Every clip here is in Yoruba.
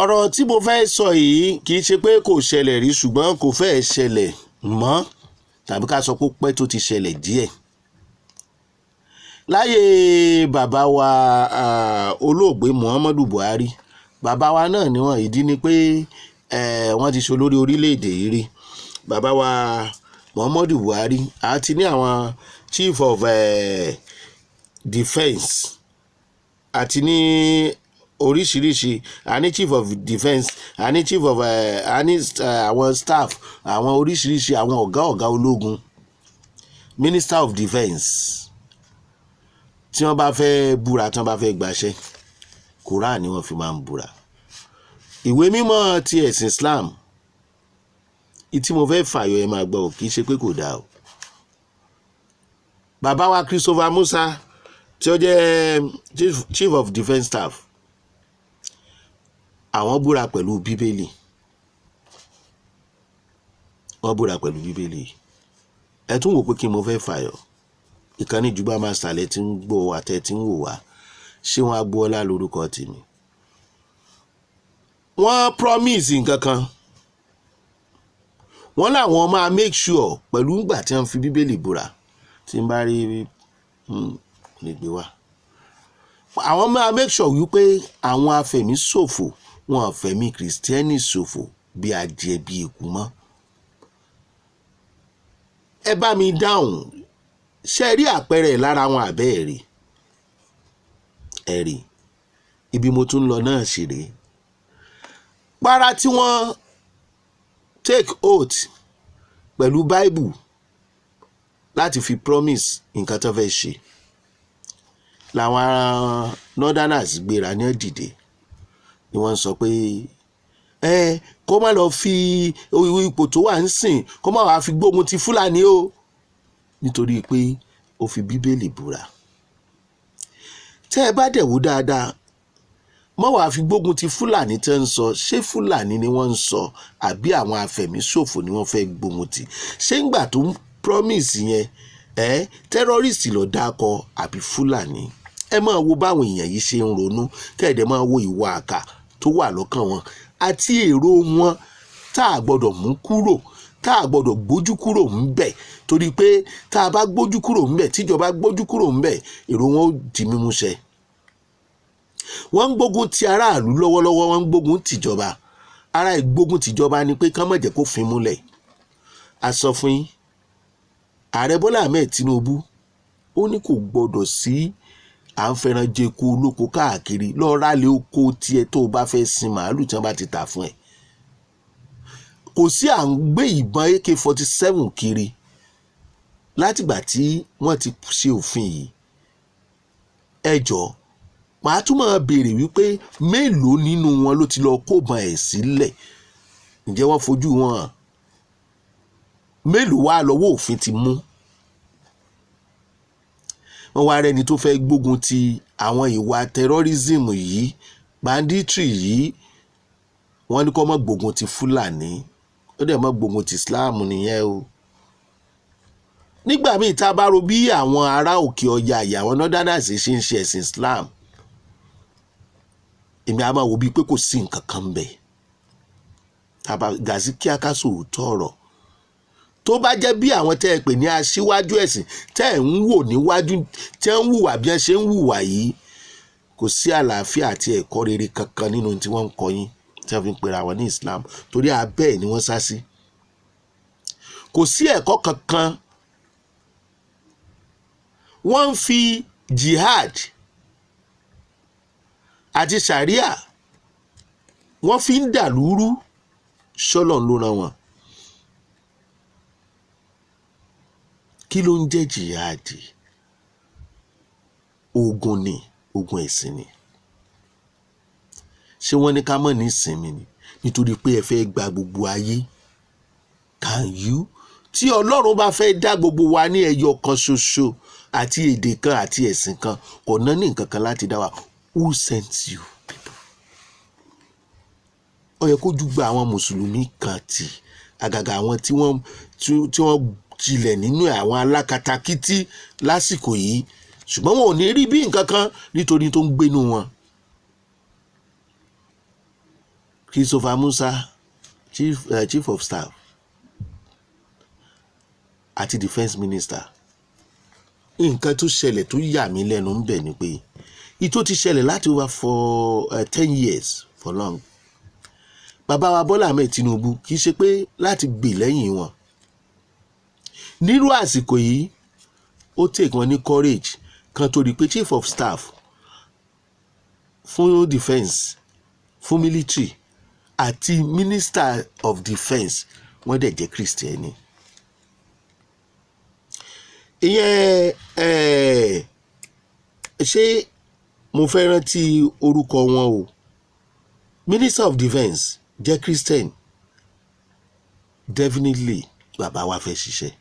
Ọ̀rọ̀ tí mo fẹ́ sọ yìí kì í ṣe pé kò ṣẹlẹ̀ rí, ṣùgbọ́n kò fẹ́ẹ̀ ṣẹlẹ̀ mọ́, tàbí ká sọ pé ó pẹ́ tó ti ṣẹlẹ̀ díẹ̀. Láyé bàbá wa olóògbé Muhammadu Buhari, bàbá wa náà ni wọ́n. Ìdí ni pé wọ́n ti ṣe olórí orílẹ̀-èdè yìí rí. Bàbá wa Muhammadu Buhari àti ní àwọn chief of defence àti ní oríṣiríṣi, a ní chief of defence, a ní chief of a ní àwọn staff, àwọn oríṣiríṣi àwọn ọ̀gá ọ̀gá ológun, minister of defence. Tí wọ́n bá fẹ́ búra, tí wọ́n bá fẹ́ gbaṣẹ́, Quran ni wọ́n fi máa ń búra, ìwé mímọ́ ti ẹ̀sìn Islam. Tí mo fẹ́ fàyọ, ẹ máa gbọ́ ò, kì í ṣe pé kò dáa o. Bàbá wa Christopher Musa, tí ó jẹ́ chief of defence staff, àwọn búra pẹ̀lú Bíbélì. Wọ́n búra pẹ̀lú Bíbélì. Ẹ tún wò pé kí n mo fẹ́ fàyọ. Ìkànnì Jùgbà Master lẹ ti ń gbọ́ wa, tẹ́ ti ń wò wá. Ṣé wọn Agboola lórúkọ tèmi. Wọ́n promise nǹkan kan, wọ́n láwọn máa make sure pẹ̀lú ìgbà tí wọ́n fi Bíbélì búra. Tí n bá rí lè gbé wá, àwọn máa make sure wípé àwọn afẹ̀míṣòfò, wọn ò fẹ̀mí Kìrìsìtẹ́nì ṣòfò bí adìẹ bí eku mọ́. Ẹ bá mi dáhùn, ṣe rí àpẹẹrẹ lára wọn àbẹ́ ẹ̀ rí? Ẹ rí ibi mo tún ń lọ náà sì rèé. Para tí wọ́n take oath pẹ̀lú Bible láti fi promise nǹkan tó fẹ́ ṣe, làwọn northerners gbéra ní dìde ni wọ́n sọ pé ẹ kó má lọ fi ipò tó wà ń sìn, kó má wàá fi gbógun ti Fúlàní o, nítorí pé ó fi Bíbélì búra. Tẹ́ ẹ bá dẹ̀ wò dáadáa, mọ́ wàá fi gbógun ti Fúlàní tẹ́ ń sọ, ṣé Fúlàní ni wọ́n ń sọ, àbí àwọn afẹ̀míṣòfò ni wọ́n fẹ́ gbógun ti? Ṣé ńgbà tó ń promise yẹn, ẹ terrorist ló dákọ àbí Fúlàní? Ẹ máa wo báwọn èèyàn yìí ṣe ń ronú, kẹ́ẹ̀dẹ̀ máa wo ìwà àkà tó wà lọ́kàn wọn àti èrò wọn tá a gbọ́dọ̀ mú kúrò, tá a gbọ́dọ̀ gbójú kúrò ńbẹ̀, torí pé tá a bá gbójú kúrò ńbẹ̀, tíjọba gbójú kúrò ńbẹ̀, èrò wọn ó di mímúṣẹ. Wọ́n ń gbógun ti aráàlú lọ́wọ́lọ́wọ́, wọ́n ń gbógun tìjọba. Ara ìgbógun tìjọba ni pé kán má jẹ́ kó fin múlẹ̀. A sọ fún yín, Ààrẹ Bọ́lá Ahmed Tinubu, ó ní kò gbọ́dọ̀ sí à ń fẹ́ràn jẹko olóko káàkiri. Lọ́ọ́ rálẹ̀ oko tiẹ̀ tó o bá fẹ́ sin màálù tí wọ́n bá ti tà fún ẹ. Kò sí à ń gbé ìbọn AK-47 kiri. Látìgbà tí wọ́n ti ṣe òfin yìí, ẹ jọ̀ọ́, màá tún máa béèrè wípé mélòó nínú wọn ló ti lọ kóbọn ẹ̀ sílẹ̀? Ǹjẹ́ wọ́n fojú wọn hàn? Mélòó wá lọ́wọ́ òfin ti mú? Wọ́n wá rẹ́ni tó fẹ́ gbógun ti àwọn ìwà terrorism yìí, banditry yìí, wọ́n ní kó má gbógun ti Fúlàní, ó dẹ̀ má gbógun ti Islam nìyẹn o. Nígbà míì, tá a bá ro bí àwọn ará òkè ọya àyà, àwọn northerners ṣe ń ṣe ẹ̀sìn Islam, èmi á máa wò bíi pé kò sí nǹkan kan bẹ́ẹ̀. Tàbá gàzí kí a ká sòótọ́ ọ̀rọ̀, tó bá jẹ́ bí àwọn tẹ́ ẹ pè ní aṣíwájú ẹ̀sìn tẹ́ ẹ̀ ń wò níwájú tẹ́ ń hùwà bí wọ́n ṣe ń hùwà yìí, kò sí àlàáfíà àti ẹ̀kọ́ rere kankan nínú tí wọ́n ń kọ́ yín tí wọ́n fi ń pera wọn ní Islam, torí abẹ́ ẹ̀ ni wọ́n sá sí. Kò sí ẹ̀kọ́ kankan. Wọ́n ń fi jihad àti sharia, wọ́n fi ń dàlúrú. Ṣọ́lọ̀ ló ràn wọ́n. Kí ló ń jẹ́ jihad? Ogun ni, ogun ẹ̀sìn ni. Ṣé wọ́n ní ká mọ̀ ní ìsinmi ni nítorí pé ẹ fẹ́ gba gbogbo ayé? Can you? Tí Ọlọ́run bá fẹ́ dá gbogbo wa ní ẹyọ kan ṣoṣo àti èdè kan àti ẹ̀sìn kan, kò ná ní nǹkan kan láti dá wa. Who sent you people? Ó yẹ kójú gba àwọn mùsùlùmí kan tì, àgàgà àwọn tí wọ́n jilẹ̀ nínú àwọn alákatakítí lásìkò yìí, ṣùgbọ́n wọn ò ní rí bí nǹkan kan nítorí tó ń gbénu wọn. Christopher Musa, chief of staff àti defence minister. Nǹkan tó ṣẹlẹ̀ tó yà mí lẹ́nu ń bẹ̀ ni pé ìtò ti ṣẹlẹ̀ láti over for 10 years for long. Bàbá wa Bọ́lá Ahmed Tinubu, kì í ṣe pé láti gbè lẹ́yìn wọn nírú àsìkò yìí, ó take wọn ní courage kan tó rí pé chief of staff fún defence, fún military àti minister of defence, wọ́n dẹ̀ jẹ́ Christian. Ìyẹn ṣé mo fẹ́ rántí orúkọ wọn o. Minister of defence jẹ́ Christian. Definitely, bàbá wa fẹ́ ṣiṣẹ́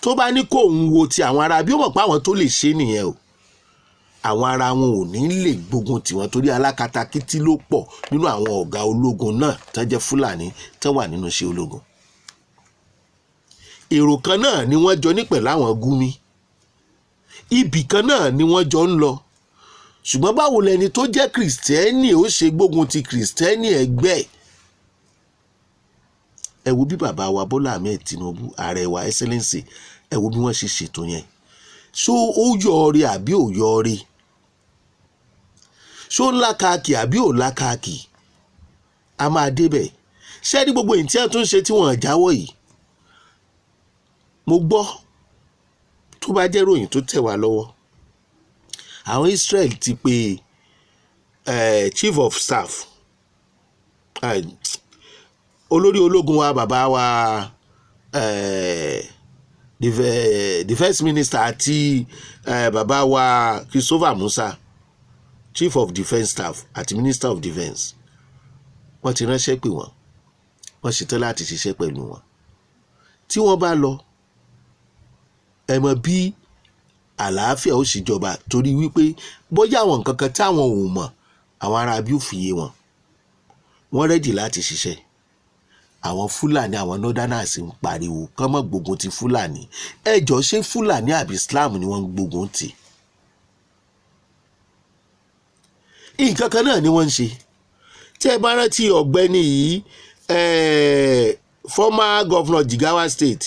tó bá ní kó òun wo ti àwọn ará bí ó mọ̀ pé àwọn tó lè ṣe nìyẹn o. Àwọn ará wọn ò ní lè gbógun tiwọn torí alákatakítí ló pọ̀ nínú àwọn ọ̀gá ológun náà tán jẹ́ Fúlàní tán wà nínú iṣẹ́ ológun. Èrò kan náà ni wọ́n jọ ní pẹ̀lú àwọn Gumi, ibì kan náà ni wọ́n jọ ń lọ. Ṣùgbọ́n báwo lẹni tó jẹ́ Christian ó ṣe gbógun ti Christian ẹgbẹ́ ẹ̀? Ẹ wo bí bàbá wa Bọ́lá Ahmed Tinubu, ààrẹ wa, Excellency, ẹ wo bí wọ́n ṣe ṣètò yẹn. Ṣó ó yọ ọrẹ àbí ò yọ ọrẹ? Ṣó ń lákàkì àbí ò lákàkì? A máa débẹ̀. Ṣé ní gbogbo èyí tí wọ́n tún ṣe tí wọ́n jáwọ́ yìí, mo gbọ́, tó bá jẹ́ ròyìn tó tẹ̀ wá lọ́wọ́, àwọn Israel ti pe chief of staff, olórí ológun wa, bàbá wa, defence minister àti bàbá wa Christopher Musa, chief of defence staff àti minister of defence. Wọ́n ti ránṣẹ́ pè wọ́n, wọ́n ṣetán láti ṣiṣẹ́ pẹ̀lú wọn. Tí wọ́n bá lọ, ẹ mọ̀ bí àlàáfíà ó sì jọba, torí wípé bóyá àwọn nǹkan kan táwọn ò mọ̀, àwọn ará bí ó fi yé wọn. Wọ́n ready láti ṣiṣẹ́. Àwọn Fúlàní, àwọn northerners ń pariwo kán mọ́ gbógun ti Fúlàní. Ẹ jọ, ṣé Fúlàní àbí Islam ni wọ́n ń gbógun tì? Nǹkan kan náà ni wọ́n ń ṣe. Tí ẹ bá rántí ọ̀gbẹ́ni yìí, former governor Jigawa State,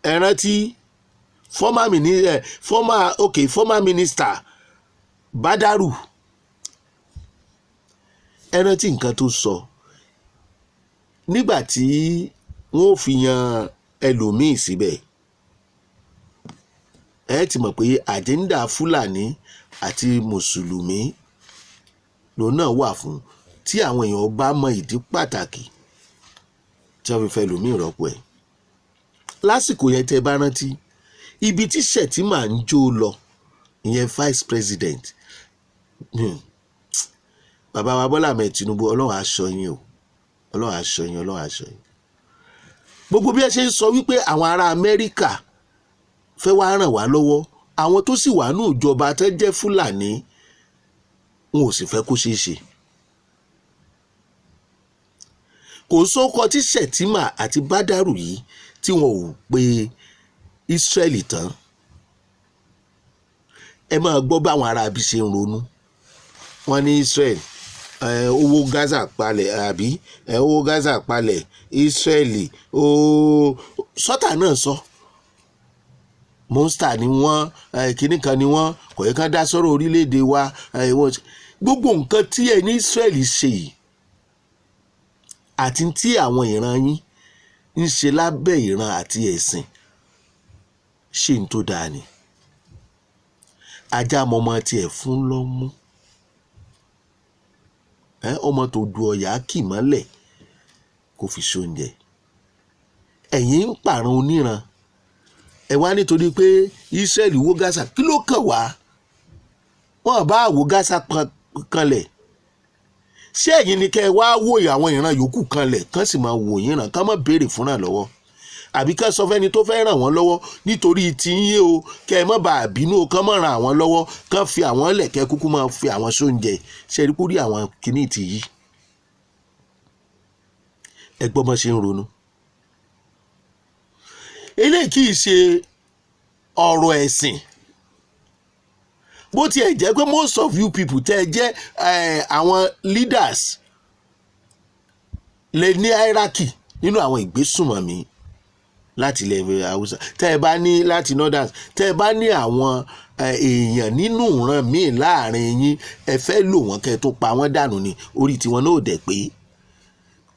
ẹ rántí former mini former okay former minister Badaru, ẹ rántí nǹkan tó sọ nígbà tí wọ́n ò fi yan ẹlòmíì síbẹ̀. Ẹ ti mọ̀ pé agenda Fúlàní àti Mùsùlùmí lòun náà wà fún. Tí àwọn èèyàn bá mọ ìdí pàtàkì tí wọ́n fi fẹ́ lòmíì rọ́pò ẹ̀ lásìkò yẹn, tẹ́ bá rántí ibi tí Shettima ń jó lọ, ìyẹn vice president. Bàbá wa Bọ́lá Ahmed Tinubu, Ọlọ́run aṣọ yín o, Ọlọ́run aṣọ yín, Ọlọ́run aṣọ yín. Gbogbo bí ẹ ṣe ń sọ wípé àwọn ará Amẹ́ríkà fẹ́ wá ràn wá lọ́wọ́, àwọn tó sì wà ní ìjọba tẹ́ jẹ́ Fúlàní, wọn ò sì fẹ́ kó ṣeé ṣe. Kò sóko tí Shettima àti Badaru yìí tí wọn ò pe Israeli tán. Ẹ máa gbọ́ báwọn ará bí ṣe ń ronú. Wọ́n ní Israel owó Gaza palẹ̀, àbí owó Gaza palẹ̀ Israeli ó sọ́tà náà sọ monster ni wọ́n, kinní kan ni wọ́n, kò yẹ ká dá sọ́rọ̀ orílẹ̀-èdè wa. Gbogbo nǹkan tí ẹ ní Israeli ṣe yìí àti tí àwọn ìran yín ń ṣe lábẹ́ ìran àti ẹ̀sìn, ṣé n tó dáa ni? Ajá mọmọ tiẹ̀ fún lọ́mú, ọmọ tó du ọ̀yà kì mọ́lẹ̀ kó fi ṣoúnjẹ. Ẹ̀yin ń pààrọ̀ oníran ẹ wá nítorí pé Israẹli wó Gaza. Kí ló kàn wá? Wọn bá wó Gaza kanlẹ̀, ṣé ẹ̀yin ni kẹ́ ẹ wá wò àwọn ìran yòókù kanlẹ̀, kán sì máa wò yín ràn, kán má béèrè fúnra lọ́wọ́, àbí kán sọ fẹ́ni tó fẹ́ ràn wọ́n lọ́wọ́, nítorí tiyín o, kẹ́ ẹ má bàa bínú o, kán má ràn àwọn lọ́wọ́, kán fi àwọn lẹ̀, kẹ́ kúkú máa fi àwọn sóúnjẹ? Ṣe é rí àwọn kìíní ti yí? Ẹ gbọ́ bọ́n ṣe ń ronú. Eléyìí kì í ṣe ọ̀rọ̀ ẹ̀sìn. Bó tiẹ̀ jẹ́ pé most of you people tẹ́ ẹ jẹ́ àwọn leaders lè ní hierarchy nínú àwọn ìgbésùnmọ̀mí láti ilẹ̀ Haúsá, tẹ́ ẹ bá ní láti northern, tẹ́ ẹ bá ní àwọn èèyàn nínú ìran míì láàrin yín, ẹ fẹ́ lò wọ́n kẹ́ ẹ tó pa wọ́n dànù ní orí tiwọn náà ò dẹ̀ pé.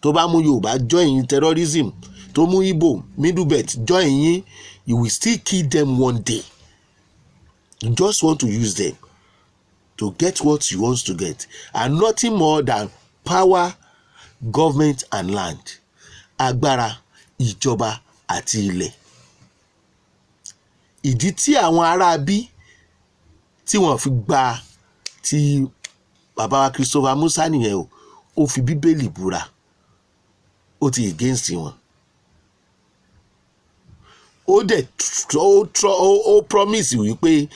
Tó bá mú Yorùbá join terrorism, tó mú Igbo, Middle Belt join yín, you will still kill them one day. You just want to use them to get what you want to get, and nothing more than power, government and land. Agbára, ìjọba àti ilẹ̀. Ìdí tí àwọn ará bí tí wọ́n fi gba ti bàbá wa Christopher Musa nìyẹn o. Ó fi Bíbélì búra, ó ti against wọn. Ó dẹ̀ ó promise wípé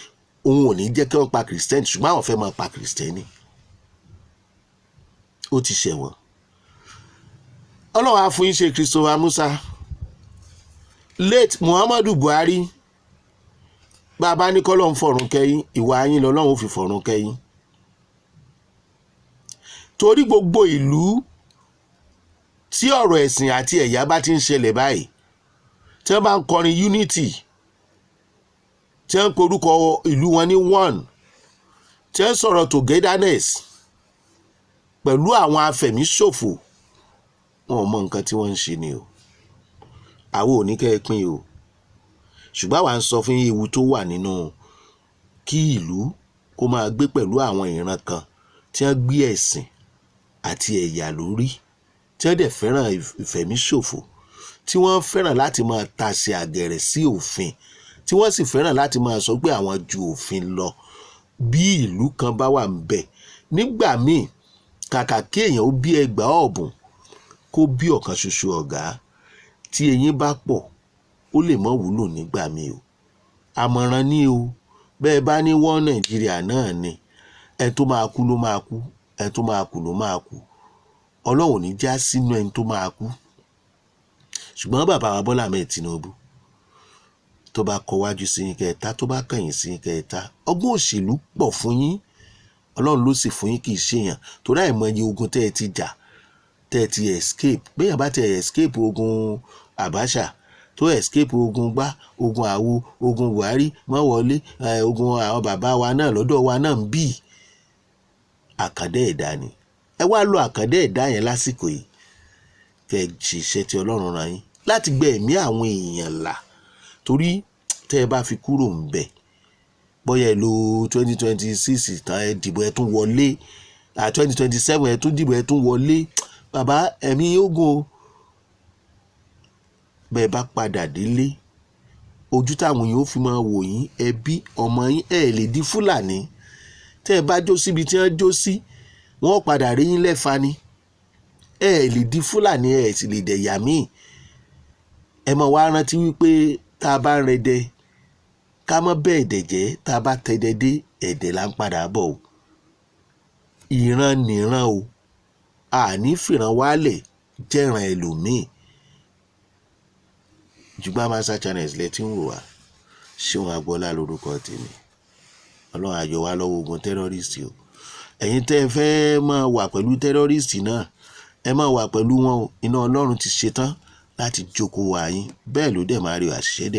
òun ò ní jẹ́ kí wọ́n pa Christian, ṣùgbọ́n àwọn fẹ́ máa pa Christian. Ó ti ṣẹ̀wọ̀n. Ọlọ́run á fún yín ṣe, Christopher Musa. Late Muhammadu Buhari, bàbá ní kọ́lọ́run fọ̀run kẹ́yìn, ìwà yín lọ́lọ́run ó fi fọ̀run kẹ́yìn, torí gbogbo ìlú tí ọ̀rọ̀ ẹ̀sìn àti ẹ̀yà bá ti ń ṣẹlẹ̀ báyìí, tí wọ́n bá ń kọrin unity, tí wọ́n ń porúkọ ìlú wọn ní one, tí wọ́n ń sọ̀rọ̀ togetherness pẹ̀lú àwọn afẹ̀míṣòfò, wọn ò mọ nǹkan tí wọ́n ń ṣe ni o. Àwọn ò ní kẹ́ ẹ pín o, ṣùgbọ́n àwa ń sọ fún yín ewu tó wà nínú kí ìlú kó máa gbé pẹ̀lú àwọn ìran kan tí wọ́n gbé ẹ̀sìn àti ẹ̀yà lórí, tí wọ́n dẹ̀ fẹ́ràn ìfẹ̀míṣòfò, tí wọ́n fẹ́ràn láti máa tasẹ̀ àgẹ̀rẹ̀ sí òfin, tí wọ́n sì fẹ́ràn láti máa sọ pé àwọn ju òfin lọ. Bí ìlú kan bá wà ń bẹ̀ nígbà míì, kàkà kí èèyàn ó bí 2000 ọ̀bùn, kó bí ọ̀kan ṣoṣo ọ̀gá. Tí eyín bá pọ̀, ó lè mọ́ wúlò nígbà míì o. Àmọ̀ràn ni o. Bẹ́ẹ̀ bá ní wọ́n Nàìjíríà náà ni, ẹni tó máa kú ló máa kú, ẹni tó máa kú ló máa kú. Ọlọ́run ò ní já sínú ẹni tó máa kú. Ṣùgbọ́n bàbá wa Bọ́lá Ahmed Tinubu, tó bá kọ wájú sí yín kẹta, tó bá kẹ̀yìn sí yín kẹta, ọgbọ́n òṣèlú pọ̀ fún yín. Ọlọ́run ló sì fún yín, kì í ṣèyàn, torí àìmọye ogun tẹ́ ẹ ti jà tẹ́ ẹ ti escape. Béèyàn bá ti escape ogun Abacha, tó escape ogun gbá, ogun àwo, ogun Buhari mọ́ wọlé, ogun àwọn bàbá wa náà lọ́dọ̀ wa náà ń bì, àkàndá ẹ̀dá ni. Ẹ wá lo àkàndá ẹ̀dá yẹn lásìkò yìí, kẹ́ ẹ ṣiṣẹ́ tí Ọlọ́run rán yín láti gbẹ ẹ̀mí àwọn èèyàn là, torí tẹ́ ẹ bá fi kúrò ń bẹ̀, bóyá ẹ lo 2026 tán, ẹ dìbò, ẹ tún wọlé, 2027 ẹ tún dìbò, ẹ tún wọlé, bàbá, ẹ̀mí ogun o. Bẹ́ẹ̀ bá padà délé, ojú táwọn èèyàn ó fi máa wò yín, ẹbí, ọmọ yín, ẹ̀ lè di Fúlàní. Tẹ́ ẹ bá jó síbi tí wọ́n jó sí, wọ́n padà rí yín lẹ́fa ni. Ẹ lè di Fúlàní, ẹ sì lè dẹ̀yà míì. Ẹ mọ̀ wá rántí wípé tá a bá ń rẹdẹ, ká mọ́ bẹ́ẹ̀ dẹ̀ jẹ́. Tá a bá tẹ́dẹ dé ẹ̀dẹ̀ là ń padà bọ̀ o. Ìran nìran o, àní fìràn wálẹ̀ jẹ́ràn ẹlòmíì. Jùgbọ́n Master Channels lẹ tí ń wò wá. Ṣéun Agboola lórúkọ tèmi. Ọlọ́run á yọ wá lọ́wọ́ ogun terrorist o. Ẹ̀yin tẹ́ ẹ fẹ́ máa wà pẹ̀lú terrorist náà, ẹ máa wà pẹ̀lú wọn o. Iná Ọlọ́run ti ṣetán láti jókòó wá yín. Bẹ́ẹ̀ ló dẹ̀ máa rí, àṣìṣe dẹ̀.